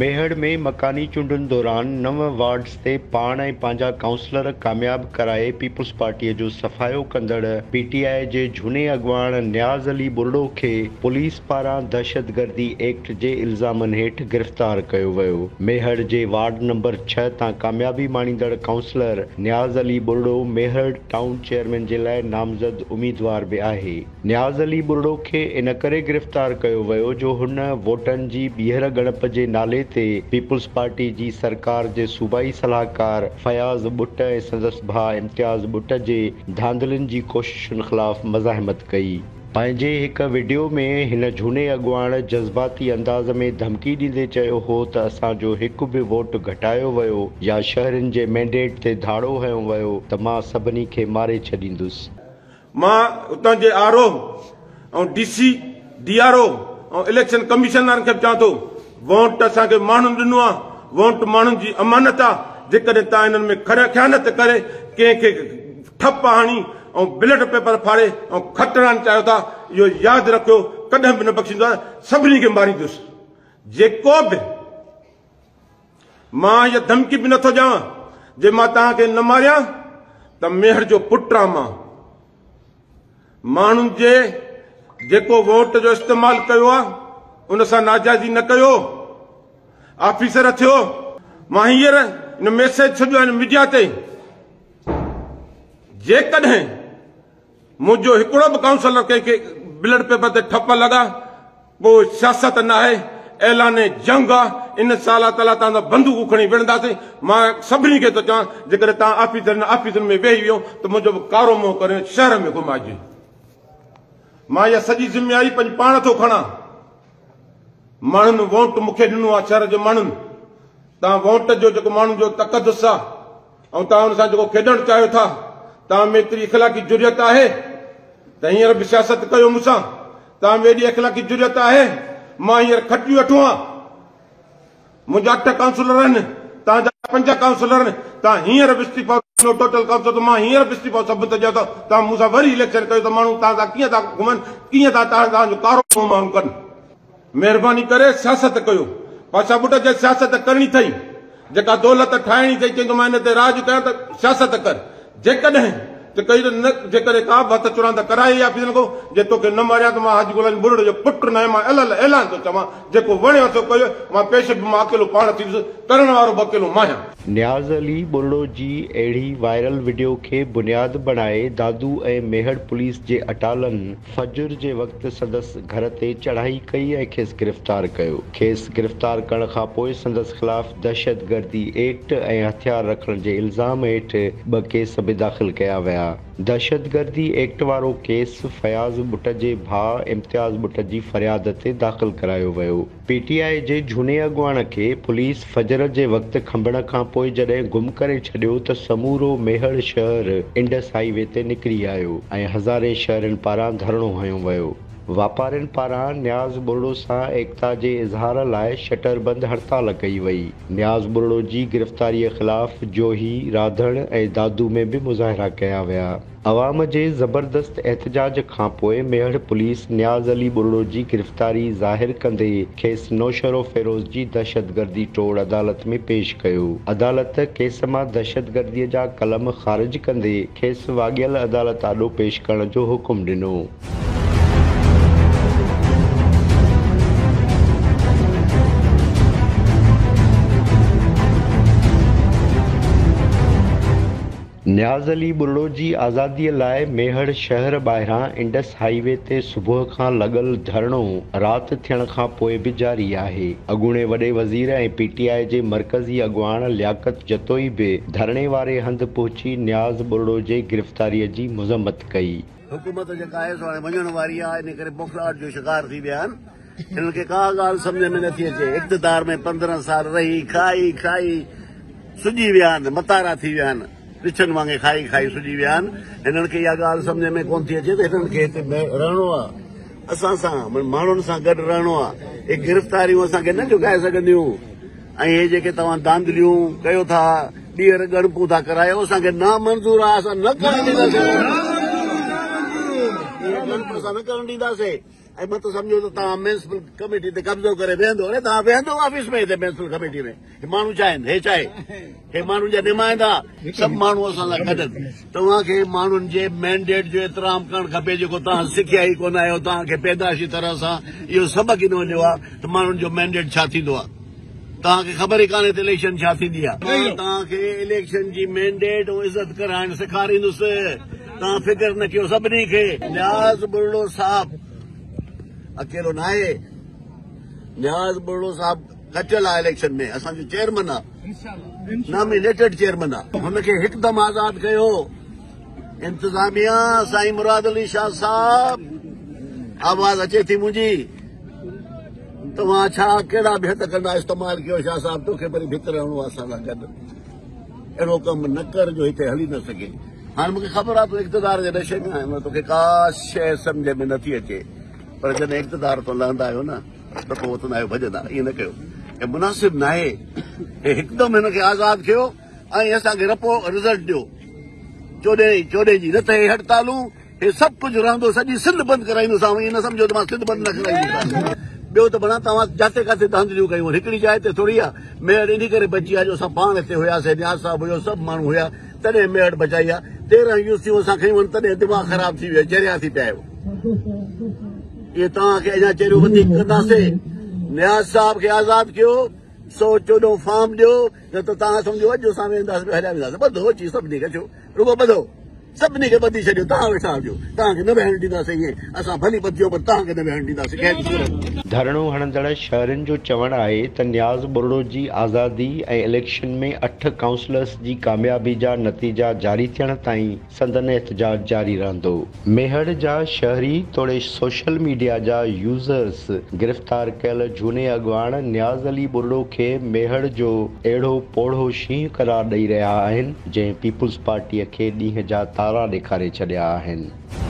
ميهڙ ۾ مڪاني چونڊن دوران 9 وارڊز تي پاڻ ۽ پنهنجا ڪائونسلر ڪامياب ڪرائي پيپلز پارٽيء جو صفايو ڪندڙ پي ٽي آء جي جهوني اڳواڻ نياز علي ٻرڙو کي پوليس پاران دهشتگردي ايڪٽ جي الزامن هيٺ گرفتار ڪيو ويو. ميهڙ جي وارڊ نمبر 6 تان ڪاميابي ماڻيندڙ councillor Niaz Ali Buriro Mehar town chairman جي لاء نامزد اميدوار به آهي. نياز علي ٻرڙو کي ان ڪري گرفتار ڪيو ويو جو هن ووٽن جي ٻيهر ڳڻپ جي نالي تي پيپلز پارٽي جي سرڪار جي صوبائي صلاحڪار فياض ٻٽ ۽ سندس ڀاء امتياز ٻٽ جي ڌانڌلين جي ڪوششن خلاف مزاحمت ڪئي. پنهنجي هڪ وڊيو ۾ هن جهوني اڳواڻ جذباتي انداز ۾ ڌمڪي ڏيندي چيو هو ته اسان جو هڪ به ووٽ گهٽايو ويو يا شهرين جي مينڊيٽ تي ڌاڙو هنيو ويو ته مان سڀني کي ماري ڇڏيندس. مان اتان جي R O ۽ D C, D R O ۽ election commission وارن کي به چوان ٿو وونٽ اسان کي ماڻهن ڏنو آ، وونٽ ماڻهن جي امانت آ، جيڪڏهن تان انهن ۾ خيانت ڪري ڪنهن کي ٺپ هڻي ۽ بلٽ پيپر ڦاڙي ۽ کٽڻ چاهيو ٿا اهو ياد رکيو ڪڏهن به نه بخشيندس سڀني کي ماريندس جيڪو به مان اها ڌمڪي به نٿو ڏيان جي مان توهان کي نه ماريان ته ميهڙ جو پٽ آهيان مان. ماڻهن جي جيڪو ووٽ جو استعمال ڪيو آهي ان سان ناجائزي نه ڪيو. آفيسر ٿيو. مان هينئر ان ميسيج ڇڏيو آهي ميڊيا تي جيڪڏهن منهنجو هڪڙو به ڪائونسلر ڪنهن کي بلٽ پيپر تي ٺپ لڳا پوء سياست ناهي اعلان جنگ آ ان شاء الله تعالي توهان سان بندوقون کڻي وڙهنداسين مان سڀني کي ٿو چوان جيڪڏهن توهان آفيسرن آفيسن ۾ ويهي ويو ته منهنجو به ڪارو منهن ڪري شهر ۾ گهمائجي مان اها سڄي ذميواري پنهنجي پاڻ ٿو کڻان ماڻهن ووٽ مونکي ڏنو آ شهر جي ماڻهن توهان ووٽ جو جيڪو ماڻهن جو تقدس آ ۽ توهان ان سان جيڪو کيڏڻ چاهيو ٿا، توهان ۾ ايتري اخلاقي جرئت آهي ته هينئر به سياست ڪيو مون سان؟ توهان ۾ ايڏي اخلاقي جرئت آهي؟ مان هينئر کٽي ويٺو آهيان، منهنجا 8 ڪائونسلر آهن، توهان جا 5 ڪائونسلر آهن، توهان هينئر به استعيفا ڏنو ٽوٽل ڪائونسل ته مان هينئر به استعيفا سڀ ته ڏيان ٿو، توهان مون سان وري اليڪشن ڪيو ته ماڻهو توهان سان ڪيئن ٿا گهمن، ڪيئن ٿا توهان جو ڪارو منهن ماڻهو ڪن. مهرباني ڪري سياست ڪيو. پاشا ٻٽ جي سياست ڪرڻي ٿئي، جيڪا دولت ٺاهڻي ٿئي چئين ٿو مان ان تي راڄ ڪيان ته سياست ڪر. جيڪڏهن ته ڪئي ته نه جيڪڏهن ڪا به هٿ چراند ڪرائي يا آفيسرن کان جي توکي نه ماريان ته مان حاجي غلام ٻرڙ جو پٽ ناهيان مان علل اعلان ٿو چوان جيڪو وڻيو سو ڪيو مان پيش به مان اڪيلو پاڻ ٿيندس ڪرڻ وارو به اڪيلو مان آهيان. نياز علي ٻرڙو جي اهڙي وائرل وڊيو کي بنياد بڻائي دادو ۽ ميهڙ پوليس جي اٽالن فجر جي وقت سندس گهر تي چڙهائي ڪئي ۽ کيس گرفتار ڪيو. کيس گرفتار ڪرڻ کانپوء سندس خلاف دهشتگردي ايڪٽ ۽ هٿيار رکڻ جي الزام هيٺ 2 ڪيس به داخل ڪيا ويا. دهشتگردي ايڪٽ وارو ڪيس فياض ٻٽ جي ڀاء امتياز ٻٽ جي فرياد تي داخل ڪرايو ويو. پي ٽي آء جي جهوني اڳواڻ کي پوليس فجر جي وقت کنڀڻ کان پوء جڏهن گم ڪري ڇڏيو ته سمورو ميهڙ شهر انڊس هائي وي تي نڪري آيو ۽ هزارين شهرين پاران ڌرڻو هنيو ويو. واپارين پاران نياز ٻرڙو سان ايڪتا جي اظهار لاء شٽر بند هڙتال ڪئي وئي. نياز ٻرڙو جي گرفتاري خلاف جوهي، راڌڻ ۽ دادو ۾ به مظاهرا ڪيا ويا. عوام جي زبردست احتجاج کانپوء ميهڙ پوليس نياز علي ٻرڙو جي گرفتاري ظاهر ڪندي کيس نوشهروفيروز جي دهشتگردي ٽوڙ عدالت ۾ پيش ڪيو. عدالت ڪيس مان دهشتگردي جا قلم خارج ڪندي کيس واڳيل عدالت آڏو پيش ڪرڻ جو حڪم ڏنو. نياز علي ٻرڙو جي آزادي لاء ميهڙ شهر ٻاهران انڊس هائي وي تي صبح کان لڳل ڌرڻو رات ٿيڻ کان پوء به جاري آهي. اڳوڻي وڏي وزير ۽ پي ٽي آء جي مرڪزي اڳواڻ لياقت جتوئي به ڌرڻي واري هنڌ پهچي نياز ٻرڙو جي گرفتاري جي مذمت ڪئي. حڪومت جيڪا آهي سو هاڻي وڃڻ واري آهي ان ڪري بوکلاهٽ جو شڪار ٿي ويا آهن. هنن کي ڪا ڳالهه سمجهه ۾ نٿي اچي. اقتدار ۾ 15 سال رهي کائي کائي سڄي ويا آهن، متارا ٿي ويا آهن، رڇن وانگي کائي کائي سڄي ويا آهن. هنن کي اها ڳالهه سمجهه ۾ ڪونه ٿي اچي ته هنن کي هتي رهڻو آهي، اسان سان ماڻهن سان گڏ رهڻو آهي. اهي گرفتاريون اسان کي نه جهڪائي سگهنديون ۽ اهي جيڪي توهان ڌانڌليون ڪيو ٿا، ٻيهر ڳڻپون ٿا ڪرايو، اسان کي نامنظور آهي، اسان نه ڪرڻ ڏينداسين. اهي ڳڻپ اسان نه ڪرڻ ڏينداسين. ۽ مت سمجهو ته توهان ميونسپل ڪميٽي تي قبضو ڪري ويهندو. اڙي توهان ويهندو آفيس ۾ هتي ميونسپل ڪميٽي ۾. هي ماڻهو ڇا آهن؟ هي ڇا آهي؟ هي ماڻهن جا نمائندا سڀ ماڻهو اسان سان گڏ آهن. توهان کي ماڻهن جي مينڊيٽ جو احترام ڪرڻ کپي جيڪو توهان سکيا ئي ڪونه آهيو. توهان کي پيدائشي طرح سان اهو سبق ئي نه مليو آهي ته ماڻهن جو مينڊيٽ ڇا ٿيندو آهي. توهان کي خبر ئي ڪانهي ته اليڪشن ڇا ٿيندي آهي. مان توهان کي اليڪشن جي مينڊيٽ ۽ عزت ڪرائڻ سيکاريندس. توهان فڪر نه ڪيو سڀني کي. نياز ٻرڙو صاحب اڪيلو ناهي. نياز ٻرڙو صاحب کٽيل آهي اليڪشن ۾ اسان جو چيئرمن آهي نامينيٽيڊ چيئرمن آهي. هن کي هڪدم آزاد ڪيو. انتظاميا سائين مراد علي شاهه صاحب آواز اچي ٿي منهنجي توهان ڇا ڪهڙا به هٿ ڪنڊا استعمال ڪيو شاهه صاحب توکي وري ڀت رهڻو آهي اسان سان گڏ اهڙو ڪم نه ڪر جو هتي هلي نه سگهي هاڻي مونکي خبر آهي تون اقتدار جي نشي ۾ آهين توکي ڪا شيء سمجهه ۾ نٿي اچي پر جڏهن اقتدار تان لهندا آهيو نه ته پوء اٿندا آهيو ڀڄندا ائين نه ڪيو هي مناسب ناهي هي هڪدم هن کي آزاد ڪيو ۽ اسان کي رپو رزلٽ ڏيو چوڏهين چوڏهين جي نه ته هي هڙتالون هي سڀ ڪجهه رهندو سڄي سنڌ بند ڪرائيندوسانو ائين نه سمجهو ته مان سنڌ بند نه ڪرائيندوسانو ٻيو ته ڀلا توهان جاتي ڪاٿي ڌانڌليون ڪيون آهن هڪڙي جاء تي ٿوري آ ميهڙ انهي ڪري بچي آ جو اسان پاڻ هتي هياسي نياز صاحب هيو سڀ ماڻهو هيا تڏهن ميهڙ بچائي آ 13 يوسيون اسان کنيون آهن تڏهن دماغ خراب ٿي ويو چريا ٿي پيا آهيو اهي توهان کي اڃا چريو وڌيڪ ڪنداسي نياز صاحب کي آزاد ڪيو 114 فارم ڏيو نه ته توهان سمجهو اڄ اسان وينداسين هليا وينداسين ٻڌو اچي سڀني کي اچو رڳو ٻڌو سڀني کي ٻڌي ڇڏيو توهان ويٺا هجو توهان کي نه ويهڻ ڏينداسين ائين اسان ڀلي ٻڌجو پر توهان کي نه ويهڻ ڏينداسين ڪنهن به صورت. ڌرڻو هڻندڙ شهرين جو چوڻ آهي ته نياز ٻرڙو جي آزادي ۽ اليڪشن ۾ اٺ ڪائونسلرز جي ڪاميابي جا نتيجا جاري ٿيڻ تائين سندن احتجاج جاري رهندو. ميهڙ جا شهري توڙي سوشل ميڊيا جا يوزرز گرفتار ڪيل جهوني اڳواڻ نياز علي ٻرڙو کي ميهڙ جو اهڙو پوڙهو شينهن قرار ڏئي رهيا آهن، جنهن پيپلز پارٽيء کي ڏينهن جا تارا ڏيکاري ڇڏيا آهن.